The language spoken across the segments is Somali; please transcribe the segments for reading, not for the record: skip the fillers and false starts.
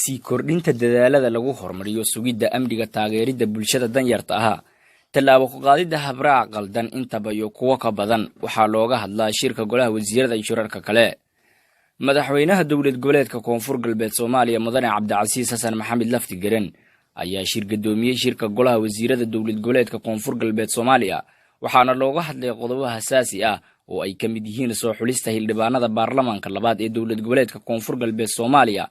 Sii kordhinta dadaalada lagu horumariyo sugidda amniga, taageeridda bulshada danyarta ahaa, tallaabo ku qaadidda habraac qaldan, intaba iyo kuwo ka badan waxaa looga hadlaa shirka golaha wasiirada iyo shirarka kale. Madaxweynaha Dowlad Goboleedka Koonfur Galbeed Soomaaliya, Mudane Cabdicasiis Xasan Maxamed Laftigaren, ayaa shir gadoomiyey shirka golaha wasiirada Dowlad Goboleedka Koonfur Galbeed Soomaaliya, waxaana looga hadlay qodobo hasaasi ah oo ay ka mid yihiin soo xulista xildhibaanada baarlamaanka labaad ee Dowlad Goboleedka Koonfur Galbeed Soomaaliya,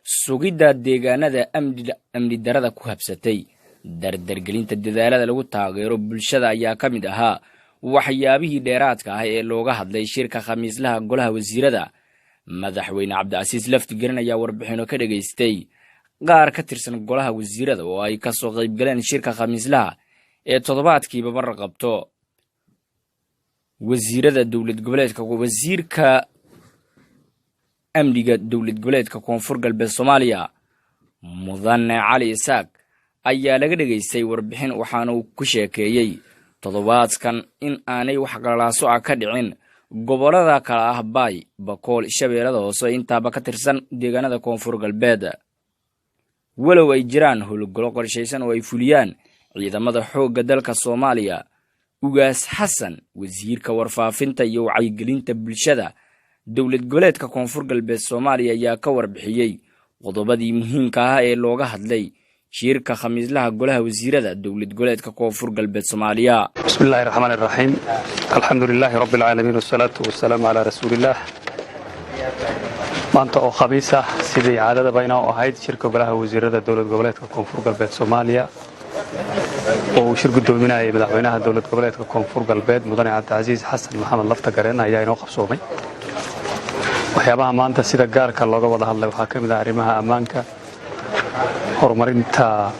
sugidda deegaanada amni darada ku habsatay, dardargelinta dadaalada lagu taageero bulshada ayaa ka mid ahaa waxyaabihii dheeraadka ah ee looga hadlay shirka khamiislaha golaha wasiirada. Madaxweyne Cabdicasiis Laftigaran ayaa warbixino ka dhegaystay qaar ka tirsan golaha wasiirada oo ay kasoo qaybgaleen shirka khamiislaha ee toddobaadkiiba mar qabto wasiirada dowlad goboleedka. Wasiirka Amniga Dowlad Goboleedka Koonfur Galbeed Soomaaliya, Mudane Cali Isaaq, ayaa laga dhegaystay warbixin, waxaana uu ku sheekeeyey toddobaadkan in aanay wax qalalaaso ah ka dhicin gobollada kala ah Baay, Bakool, Shabeellada Hoose, intaaba ka tirsan deegaanada Koonfur Galbeed, walow ay jiraan howlgalo qorshaysan oo ay fuliyaan ciidamada xoogga dalka Soomaaliya. Ugaas Xasan, wasiirka Warfaafinta iyo Wacyigelinta Bulshada Dowlad Goboleedka Koonfur Galbeed Soomaaliya, ayaa ka warbixiyey qodobadii muhiimka ah ee looga hadlay shirka khamiislaha golaha wasiirada Dowlad Goboleedka Koonfur Galbeed Soomaaliya. بسم الله الرحمن الرحيم، الحمد لله رب العالمين، والصلاة والسلام على رسول الله. Maanta oo Khamiis ah, sidii caadadaba inoo ahayd, shirka golaha wasiirada Dowlad Goboleedka Koonfur Galbeed Soomaaliya oo uu shir guddoominayay madaxweynaha Dowlad Goboleedka Koonfur Galbeed, Mudane Cabdicasiis Xasan Maxamed Laftagareen, ayaa inoo qabsoomay. Waxyaabaha maanta sida gaarka looga wada hadlay waxaa ka mid ah arrimaha ammaanka, horumarinta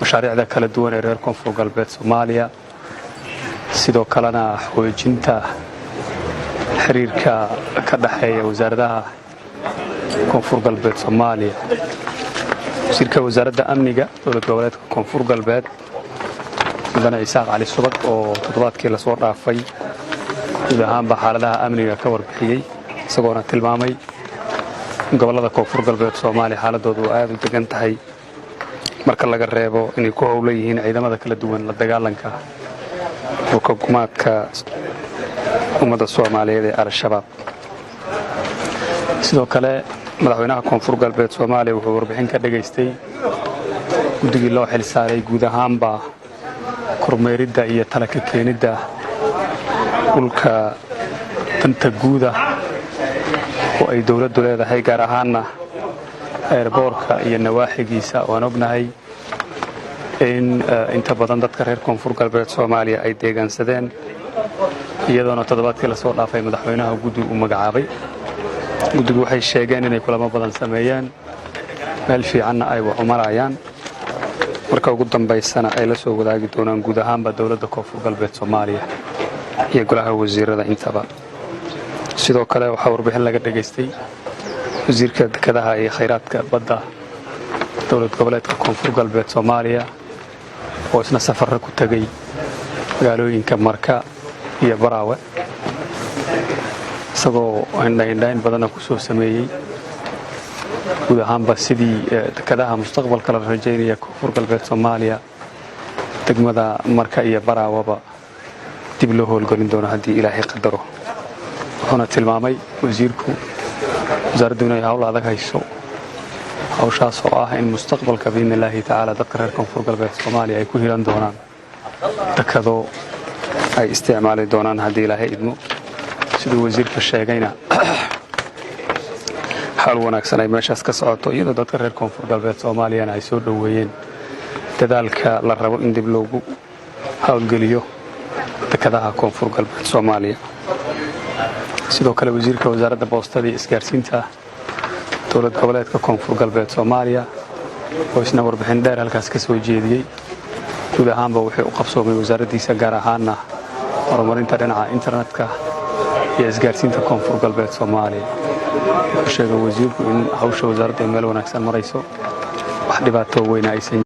mashaariicda kala duwan ee reer Koonfur Galbeed Soomaaliya, sidoo kalena xoojinta xiriirka ka dhexeeya wasaaradaha Koonfur Galbeed Soomaaliya. Wasiirka Wasaaradda Amniga Dowlad Goboleedka Koonfur Galbeed, Mudane Isaaq Cali Subag, oo toddobaadkii lasoo dhaafay guud ahaanba xaaladaha amniga ka warbixiyey, isagoona tilmaamay in gobollada Koonfur Galbeed Soomaaliya xaaladoodu aad u degan tahay, marka laga reebo inay ku howlan yihiin ciidamada kala duwan la dagaalanka dhulka gumaadka ummadda Soomaaliyeed ee Al-Shabaab. Sidoo kale, madaxweynaha Koonfur Galbeed Soomaaliya wuxuu warbixin ka dhegaystay guddigii loo xil saaray guud ahaanba kormeeridda iyo talaka keenidda dhulka danta guuda oo ay dowladdu leedahay, gaar ahaanna airport-ka iyo nawaaxigiisa. Waan ognahay in inta badan dadka reer Koonfur Galbeed Soomaaliya ay deegaansadeen, iyadoona toddobaadkii lasoo dhaafay madaxweynaha guddi uu magacaabay. Guddigu waxay sheegeen inay kulamo badan sameeyeen, meel fiicanna ay wax u marayaan, marka ugu dambaysana ay la soo wadaagi doonaan guud ahaanba dowladda Koonfur Galbeed Soomaaliya iyo golaha wasiirada intaba. Sidoo kale, waxaa warbixin laga dhegaystay wasiirka Dekedaha iyo Khayraadka Badda Dowlad Goboleedka Koonfur Galbeed Soomaaliya, oo isna safarra ku tegey magaalooyinka Marka iyo Baraawe, isagoo indhaindhayn badanna ku soo sameeyey guud ahaanba sidii dekedaha mustaqbalka la rajaynaya Koonfur Galbeed Soomaaliya, degmada Marka iyo Baraawaba, dib loo howlgelin doono haddii Ilaahay qadaro. Wuxuuna tilmaamay wasiirku wasaaraddu inay hawl adag hayso, hawshaas oo ah in mustaqbalka, biidni illaahi tacaala, dadka reer Koonfur Galbeed Soomaaliya ay ku hilan doonaan dekado ay isticmaali doonaan haddii Ilaahay idmo. Siduu wasiirka sheegayna, xaal wanaagsan ay meeshaas ka socoto, iyadoo dadka reer Koonfur Galbeed Soomaaliyana ay soo dhoweeyeen dadaalka la rabo in dib loogu howlgeliyo dekadaha Koonfur Galbeed Soomaaliya. Sidoo kale, wasiirka Wasaaradda Boostada iyo Isgaarsiinta Dowlad Goboleedka Koonfur Galbeed Soomaaliya, oo isna warbixin dheer halkaas ka soo jeediyey guud ahaanba wuxuu u qabsoomay wasaaraddiisa, gaar ahaanna horumarinta dhinaca internetka iyo isgaarsiinta Koonfur Galbeed Soomaaliya, wuxuu sheegay wasiirku in hawsha wasaaradda ay meel wanaagsan marayso, wax dhibaato weyna aysan.